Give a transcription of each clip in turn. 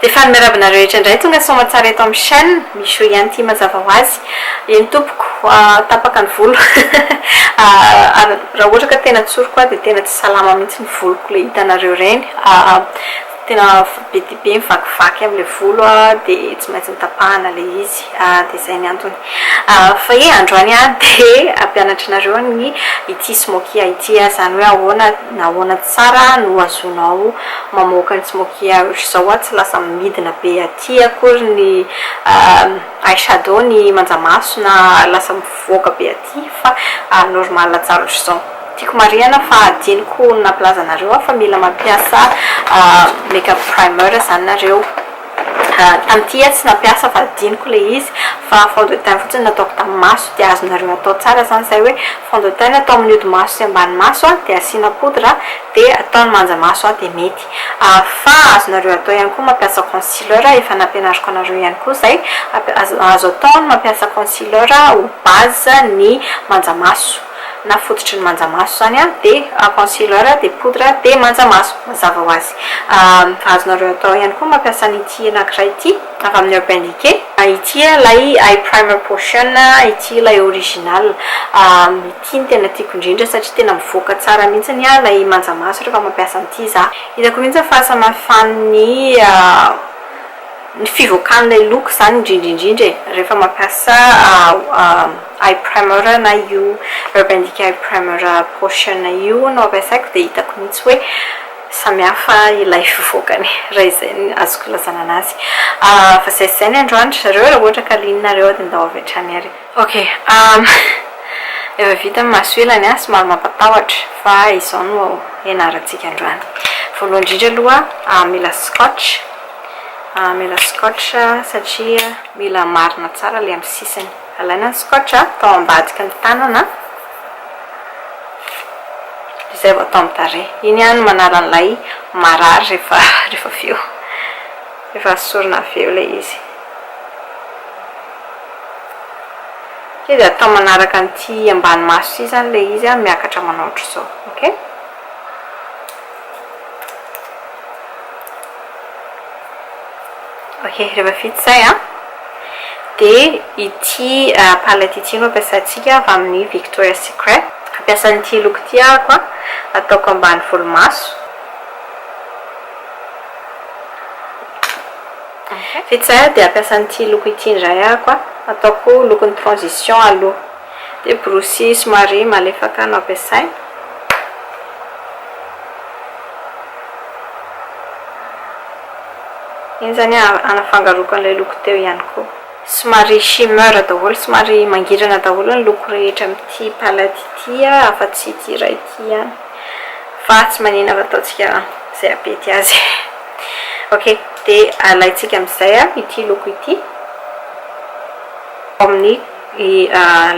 Dia faly miarahaba anareo rehetra indray tonga soamatsara eto amin'ny chaîne Michou ihany ity mazava ho azy. Eny tompoko, tapaka ny volo. Ary raha ohatra ka tena tsoriko aho dia tena tsy salama mihitsy ny voloko ilay hitanareo ireny. Tena be dia be mivakivaky amin'ilay volo dia tsy maintsy notapahana ilay izy. Dia izay ny antony. Fa e, androany aho dia hampianatra anareo ny ity smoky eye ity, izany hoe ahoana Nahoana tsara no azonao mamoaka ny smoky eye otrzao a, tsy lasa midina be aty akory ny eye shadow ny manjamaso na lasa mivoaka be aty fa normal tsara otrzao. Tiako marihana fa adinoko ny nampilaza anareo aho fa mila mampiasa make up primer zany nareo. Tamin'ity aho tsy nampiasa fa adinoko ilay izy fa fond de teint fotsiny nataoko tamin'ny maso dia azonareo atao tsara izany izay hoe fond de teint atao amin'ny hodi-maso sy ambany maso dia asiana poudre dia atao ny manja maso dia mety fa azonareo atao ihany koa mampiasa concealer efa nampianariko anareo ihany koa izay azo atao ny mampiasa concealer ho base ny manja maso na fototry ny manja maso izany dia concealer dia poudre dia manja maso mazava ho azy. Azonareo atao ihany koa mampiasa an'ity anankiray ity avy amin'ny Urban Decay. Ity ilay eye primer potion, ity ilay original. Ity no tena tiako indrindra satria tena mivoaka tsara mihitsy ilay manja maso rehefa mampiasa an'ity za. Hitako mihitsy ny fahasamihafan'ny ny fivoakan'ilay loko izany indrindra indrindra e, rehefa mampiasa eye primer na io Urban Decay eye primer potion io no ampiasaiko dia hitako mihitsy hoe samihafa ilay fivoakany raha izay no azoko ilazana anazy. Fa izay sy izay ny androany ry zareo, raha ohatra ka liana nareo dia ndao avy hatrany ary. Ok, efa vita ny maso ilany an, somary mampatahotra fa izao no ianarantsika androany. Voalohany indrindra aloha mila scotch, mila scotch satria mila marina tsara ilay amin'ny sisiny. Alaina ny scotch atao ambadiky ny tanana. Izay vao atao amin'ny tarehy. Iny ihany no manala an'ilay marary rehefa rehefa avy eo. Rehefa asorina avy eo ilay izy. Ok, dia atao manaraka an'ity ambany maso ity izany ilay izy an, miakatra manao ohatr'izao. Ok. Ok, rehefa vita izay an, dia ity palette ity no ampiasaintsika avy amin'ny Victoria's Secret. Hampiasa an'ity loko ity ahako an, ataoko ambany volomaso. Ok, vita izay an, dia hampiasa an'ity loko ity indray ahako an, ataoko lokon'ny transition aloha. Dia borosy somary malefaka no ampiasaina. Iny izany anafangaroako an'ilay loko teo ihany koa. Somary shimmer daholo, somary mangirana daholo ny loko rehetra amin'ity palette ity afa-tsy ity iray ity ihany. Fa tsy maninona fa ataontsika izay hampety azy. Ok, dia alaintsika amin'izay ity loko ity ao amin'ny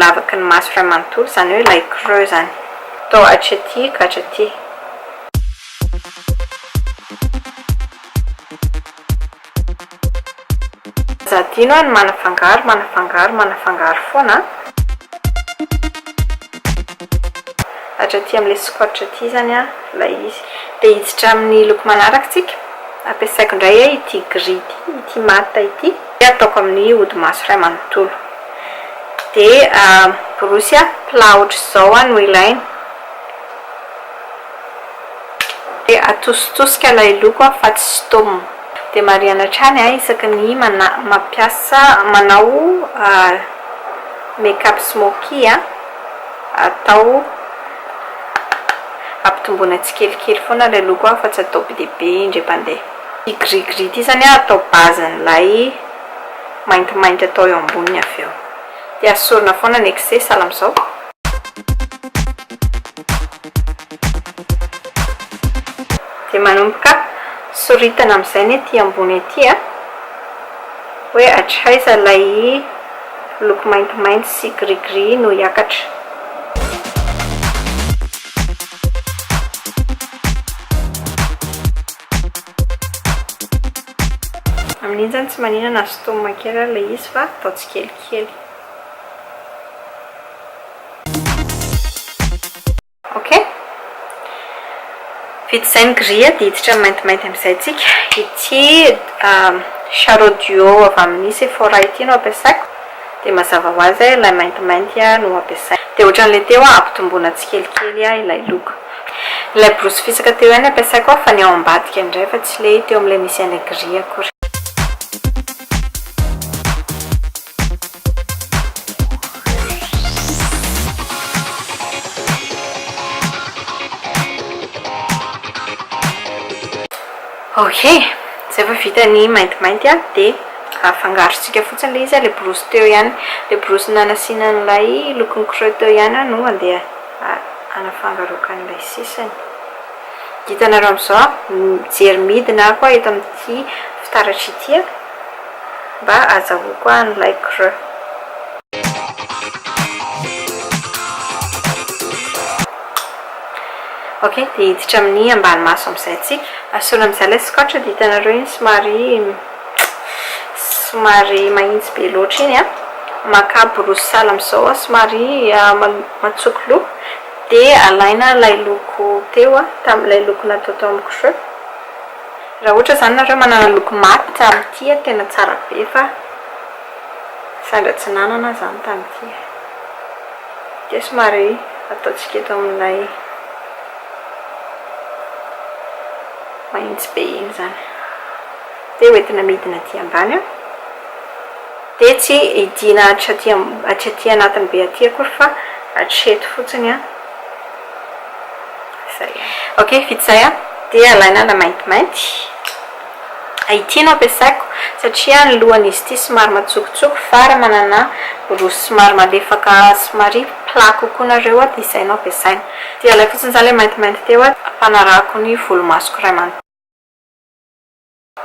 lavaky ny maso iray manontolo, izany hoe ilay creux izany. Atao hatraty ka hatraty. Aza adino ny manafangaro, manafangaro, manafangaro foana an! Hatraty amin'ilay scotch aty izany an ilay izy. Dia hiditra amin'ny loko manaraka isika. Ampiasaiko indray ity gris ity, ity mat ity. Dia ataoko amin'ny hodi-maso iray manontolo. Dia borosy plat ohatr'izao no ilaina. Dia atositosika ilay loko fa tsy sintomina. Dia marihana hatrany isaky ny mampiasa manao make up smoky atao ampitomboina tsikelikely foana ilay loko fa tsy atao be dia be indray mpandeha. Ity gris gris ity izany atao base n'ilay maintimainty atao eo amboniny avy eo. Dia asorina foana ny excès sahala amin'izao. Dia manomboka soritana amin'izay ny aty ambony aty a, hoe hatraiza ilay loko maintimainty sy gris gris no hiakatra. Amin'iny izany tsy maninona na sintomina kely ary ilay izy fa atao tsikelikely. Ok. Vita izay ny gris dia hiditra amin'ny maintimainty amin'izay tsika. Ity Shadow Duo avy amin'ny Sephora ity no ampiasaiko. Dia mazava ho azy ilay maintimainty no ampiasaina. Dia ohatran'ilay teo ampitomboina tsikelikely ilay loko. Ilay borosy fisaka teo ihany ampiasaiko fa ny ao ambadika indray fa tsy ilay teo amin'ilay misy an'ilay gris akory. Ok, zay vao vita ny maintimainty a, dia afangarontsika fotsiny ilay izy a, ilay borosy teo ihany, ilay borosy nanasiana an'ilay lokony creux teo ihany no andeha hanafangaroako an'ilay sisiny. Hitanareo amin'izao a, mijery midina aho koa eto amin'ity fitaratra ity a. Mba azahoako an'ilay creux. Ok, dia hiditra amin'ny ambany maso amin'izay tsika. Asorina amin'izay ilay scotch dia hitanareo iny somary somary mahitsy be loatra iny an. Maka borosy sahala amin'izao aho somary matsoko loha dia alaina ilay loko teo tamin'ilay loko natao tao amin'ny creux. Raha ohatra izany nareo manana loko mat amin'ity a tena tsara be fa sendra tsy nanana aho izany tamin'ity e. Dia somary ataontsika eto amin'ilay mahitsy be iny izany. Dia hoentina midina aty ambany an. Dia tsy hidiana hatraty hatraty anatiny be aty akory fa hatreto fotsiny an. Zay an. Ok, vita izay an. Dia alaina ilay maintimainty. Ity no ampiasaiko satria ny lohan'izy ity somary matsokotsoko fa raha manana borosy somary malefaka somary plat kokoa nareo dia izay no ampiasaina. Dia alaiko fotsiny izany ilay maintimainty teo ampanarahako ny volomasoko iray manontolo.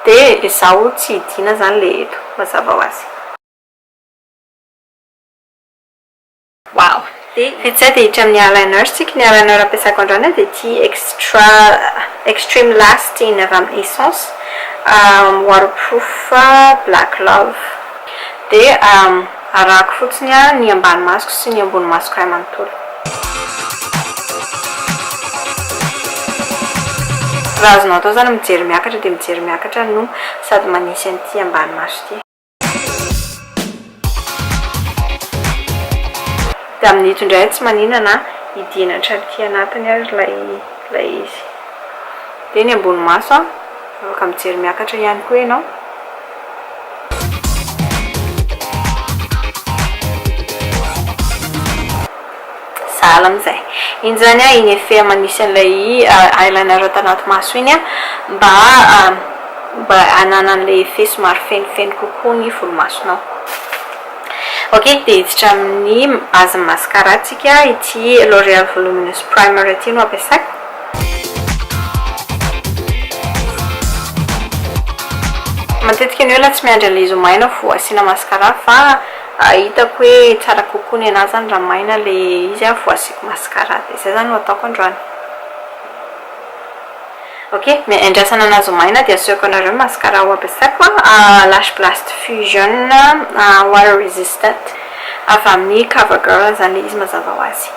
Dia izaho tsy hidiana izany ilay eto mazava ho azy. Wow! Vita izay dia hiditra amin'ny eyeliner tsika. Ny eyeliner ampiasaiko androany dia ity extra extreme lasting avy amin'ny Essence waterproof black love. Dia arahako fotsiny ny ambany masoko sy ny ambony masoko iray manontolo. Raha azonao atao izany mijery miakatra dia mijery miakatra no sady manisy an'ity ambany maso ity. Dia amin'ito indray tsy maninona na hidiana hatraty anatiny ary ilay ilay izy. Dia ny ambony maso an, afaka mijery miakatra ihany koa ianao. Sahala amin'izay. Iny izany an, iny effet manisy an'ilay eyeliner tanaty maso iny an, mba mba hananan'ilay effet somary fenofeno kokoa ny volomasonao. Ok, dia hiditra amin'ny base mascara tsika, ity L'Oreal Voluminous Primer ity no ampiasaiko. Matetika ny olona tsy miandry an'ilay izy ho maina vao asiana mascara fa Hitako hoe tsara kokoa ny anah zany raha maina le izy vao asiako mascara de zay zany no ataoko androany. Ok, andrasana anazy ho maina de asehoko anareo ny mascara ho ampiasaiko a, Lash Blast Fusion water resistant avy amin'ny Cover Girl zany le izy mazava ho azy.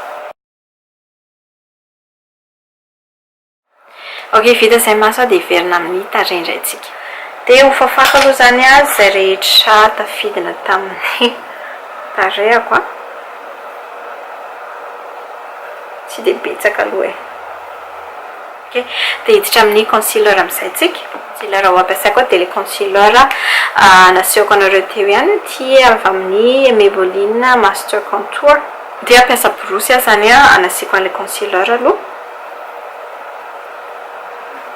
Ok, vita izay maso dia hiverina amin'ny tarehy indray tsika. Dia ho fafako aloha izany izay rehetra tafidina tamin'ny tarehako an. Tsy dia betsaka aloha e. Ok, dia hiditra amin'ny concealer amin'izay tsika. Concealer ho ampiasaiko dia ilay concealer nasehoko anareo teo ihany, ity avy amin'ny Maybelline Master Contour. Dia hampiasa borosy aho izany hanasiako an'ilay concealer aloha.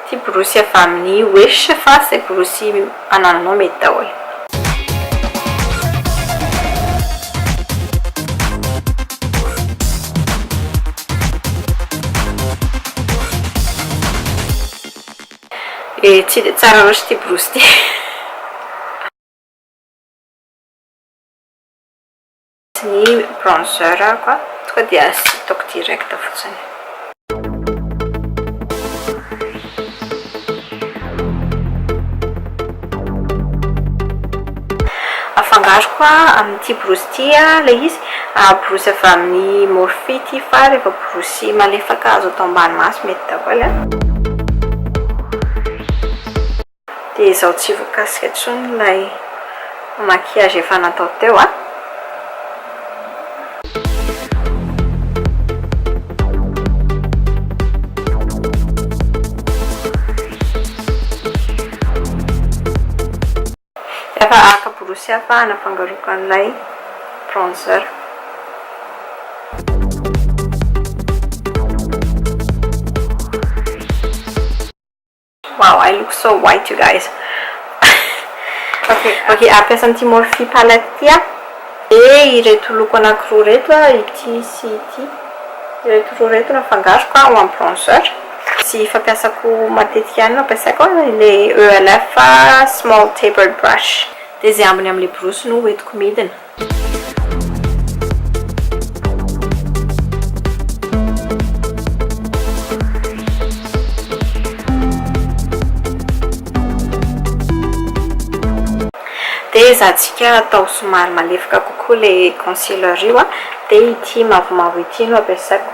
Ity borosy avy amin'ny Wish fa izay borosy anananao mety daholo. Eh, tsy dia tsara loatra ity borosy ity. Ny bronzer ko tonga dia ataoko direct fotsiny. Afangaroko amin'ity borosy ity ilay izy, borosy avy amin'ny Morphe ity fa rehefa borosy malefaka azo atao ambany maso mety daholo. Dia izao tsy voakasika intsony ilay maquillage efa natao teo a. Efa haka borosy hafa hanafangaroako an'ilay bronzer. Wow, I look so white you guys. Ok, ok, hampiasa an'ity Morphe palette ity aho. Dia ireto loko anankiroa ireto, ity sy ity. Ireto roa ireto no afangaroko ho amin'ny bronzer. Tsy fampiasako matetika ihany no ampiasaiko, ilay ELF small tapered brush. Dia izay ambiny amin'ilay borosy no hoentiko midina. Dia ezahantsika atao somary malefaka kokoa ilay concealer io an, dia ity mavomavo ity no ampiasaiko.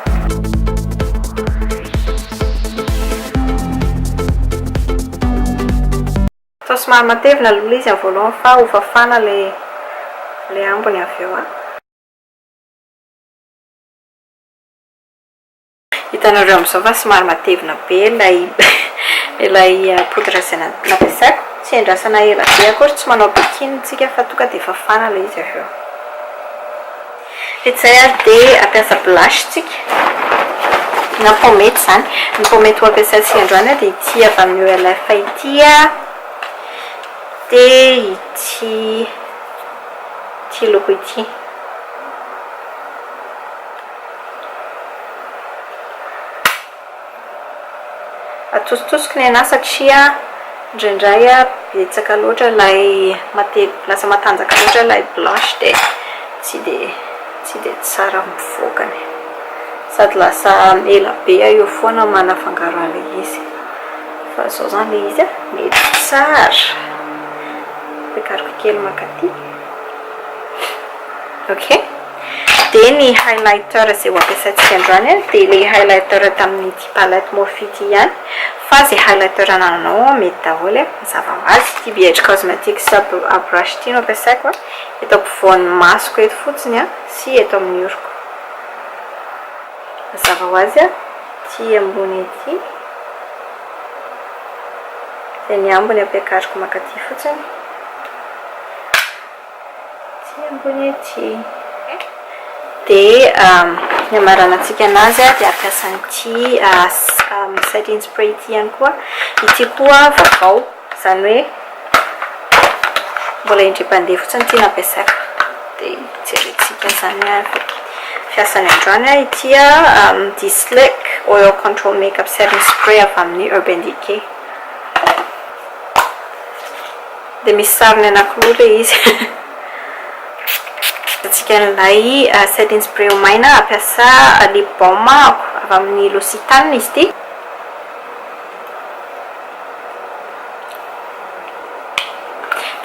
Atao somary matevina aloha ilay izy amin'ny voalohany fa ho fafana ilay ilay ambiny avy eo an. Hitanareo amin'izao fa somary matevina be ilay ilay poudre izay nampiasaiko. Tsy endrasana ela be akory, tsy manao baking tsika fa tonga dia fafana ilay izy avy eo. Vita izay ary dia hampiasa blush tsika na pomety izany. Ny pomety ho ampiasaintsika androany dia ity avy amin'ny ELF ity dia ity ity loko ity. Atositosiko ny anah satria indraindray betsaka loatra ilay mate- lasa matanjaka loatra ilay blush dia tsy dia tsy dia tsara mivoakany. Sady lasa ela be aho eo foana manafangaro an'ilay izy. Fa izao izany ilay izy mety tsara. Ampiakariko kely mankaty. Ok. Dia ny highlighter izay ho ampiasaintsika androany dia ilay highlighter tamin'ity palette Morphe ity ihany fa izay highlighter anananao mety daholo, mazava ho azy. Ity BH Cosmetics brush ity no ampiasaiko, eto ampovoan'ny masoko eto fotsiny sy eto amin'ny oroko. Mazava ho azy ity ambony ity dia ny ambiny ampiakariko mankaty fotsiny. Aty ambony aty. Dia ny hamaranantsika anazy dia hampiasa an'ity setting spray ity ihany koa. Ity koa vaovao, izany hoe mbola indray mpandeha fotsiny ity no ampiasaiko. Dia jerentsika izany fiasany androany. Ity De-Slick Oil Control Makeup Setting Spray avy amin'ny Urban Decay. Dia misy sarony anankiroa ilay izy. Antsika an'ilay setting spray ho maina hampiasa lip balm ahako avy amin'ny L'Occitane izy ity.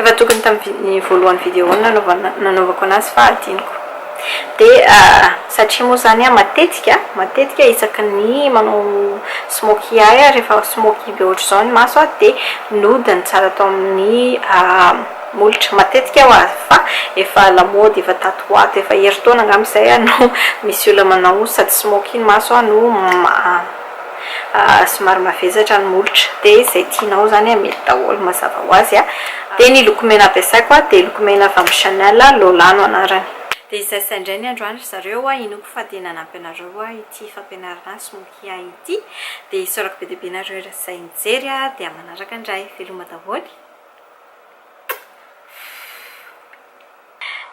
Efa tokony tamin'ny voalohan'ny vidéo no nanaovana nanaovako anazy fa adinoko. Dia satria moa izany aho matetika matetika isaky ny manao smoky eye aho rehefa smoky be ohatr'izao ny maso dia nody ny tsara atao amin'ny molotra. Matetika aho fa efa lamaody efa tato ho ato efa herintaona angamba izay aho no misy olona manao sady smoky ny maso no somary mavesatra ny molotra. Dia izay tianao izany mety daholo mazava ho azy. Dia ny lokomena ampiasaiko dia lokomena avy amin'ny Chanel, Lola no anarany. Dia izay izay indray ny androany ry zareo a, inoako fa dia nanampy anareo ity fampianarana smoky eye ity. Dia isaorako be dia be nareo izay nijery a, dia manaraka indray. Veloma daholo.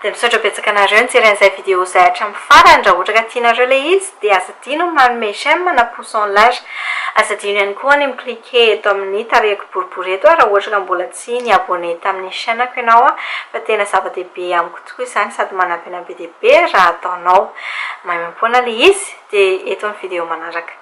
Dia misaotra betsaka anareo nijery an'izay vidéo izay hatramin'ny farany, raha ohatra ka tianareo ilay izy dia aza adino ny manome j'aime na pouce en l'air, aza adino ihany koa ny mi-cliquer eto amin'ny tarehiko boribory eto raha ohatra ka mbola tsy ni-abonner tamin'ny chaîne-ko ianao fa tena zava-dehibe amiko tokoa izany sady manampy anah be dia be raha ataonao maimaimpoana ilay izy, dia eto ny vidéo manaraka.